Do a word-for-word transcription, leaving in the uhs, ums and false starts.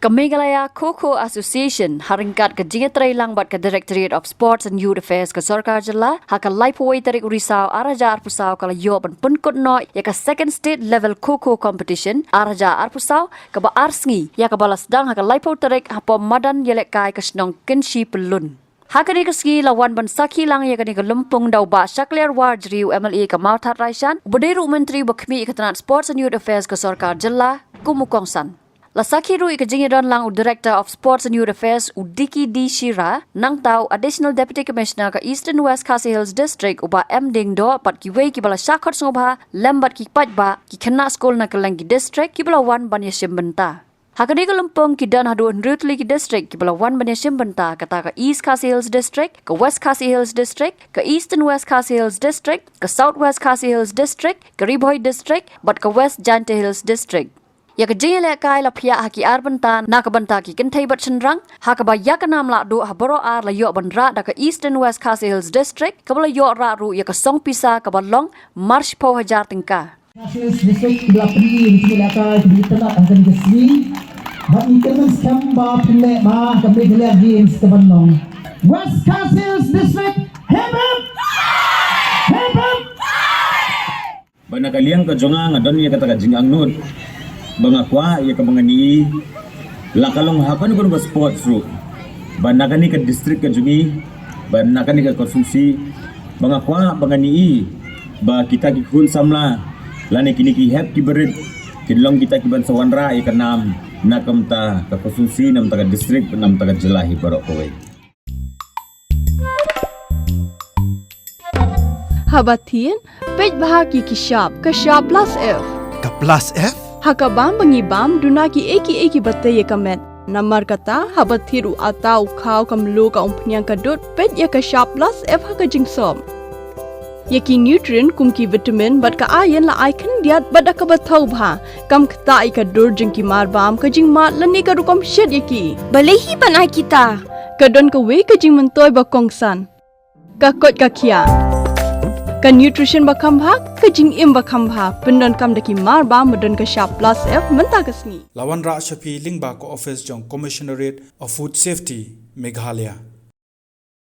Ka Meghalaya Kho Kho Association, ha ryngkat ka jingïatreilang bad ka Directorate of Sports and Youth Affairs ka Sorkar Jylla, ha ka laiphew wei tarik u Risaw arhajar arphew saw ka la ïoh ban pynkut noh ïa ka Second State Level Kho Kho Competition arhajar arphew saw, kaba ar sngi, ïa kaba la sdang ha ka laiphew tarik hapoh madan ïalehkai ka shnong Kynshi Pyllun. Ha kane ka sngi la wan ban sakhi lang ïa kane ka lympung da u Bah Shakliar Warjri, u M L A ka Mawthadraishan, uba dei ruh u Myntri uba khmih ïa ka tnat Sports and Youth Affairs ka Sorkar Jylla kum u kongsan. La sakhi ruh ïa ka jingïadon lang u Director of Sports and Youth Affairs, u Dicky D Shira, nangta u Additional Deputy Commissioner ka Eastern West Khasi Hills District, u Bah M Diengdoh, bad kiwei kiba la shah khot sngewbha lem bad ki paidbah, ki khynnah skul na kylleng ki district kiba la wan ban ïashim bynta. Ha kane ka lympung ki don haduh hynriew tylli ki district kiba la wan ban ïashim bynta, kata ka East Khasi Hills District, ka West Khasi Hills District, ka Eastern West Khasi Hills District, ka South West Khasi Hills District, ka Ri Bhoi District bad ka West Jaintia Hills District. Ïa ka jingïalehkai la phiah ha ki ar bynta na ka bynta ki kynthei bad shynrang, ha kaba ïa ka nam lahduh ha baroh ar la ïoh ban rah da ka Eastern West Khasi Hills District, kaba la ïoh rah ruh ïa ka song pisa kaba long mar shiphew hajar tyngka. Khasi Hills District ki la pyni ïa ka jingïalehkai kaba itynnad ha kane ka sngi. Bad ngi kyrmen skhem ba phin leh ma ha ka Meghalaya Games kaban long. West Khasi Hills District, hip hip! Hip hip! Ba na ka liang ka jong nga, nga don ïa kata ka jingangnud ba nga kwah ïa kaba ngan ïohi la ka long ha kano kano ka sports ruh, ba na kane ka district ka jong ngi, ba na kane ka constituency, ba nga kwah ba ngan ïohi ba kita ki khun samla lane kine ki hep ki barit kin long kita kiban sa wanrah ïa ka nam na ka bynta ka constituency, na ka bynta ka district, na ka bynta ka jylla hi baroh kawei. Haba thied, peit bha ki ki shap, ka shap plus F. Ka plus F? Ha ka bam ba ngi bam, duna kiei kiei kiba tei ïa ka met. Namar kata, haba thied u atta, u khaw, ka mluh, ka umphniang, ka dud, peit ïa ka shap plus F ha ka jingsop. Ïa ki nutrient kum ki vitamin bad ka iron la ai khyndiat bad da kaba thaw bha. Kam ktah ïa ka dur jong ki marbam, ka jingmad lane ka rukom shet ïa ki. Balei hi ban ai kita? Ka don kawei ka jingmyntoi ba kongsan. Ka koit ka khiah. Ka nutrition ba kham bha, ka jingim ba kham bha. Pyndonkam da ki marbam ba don ka shap plus F mynta ka sngi. La wanrah sha phi lyngba ka office jong Commissionerate of Food Safety, Meghalaya.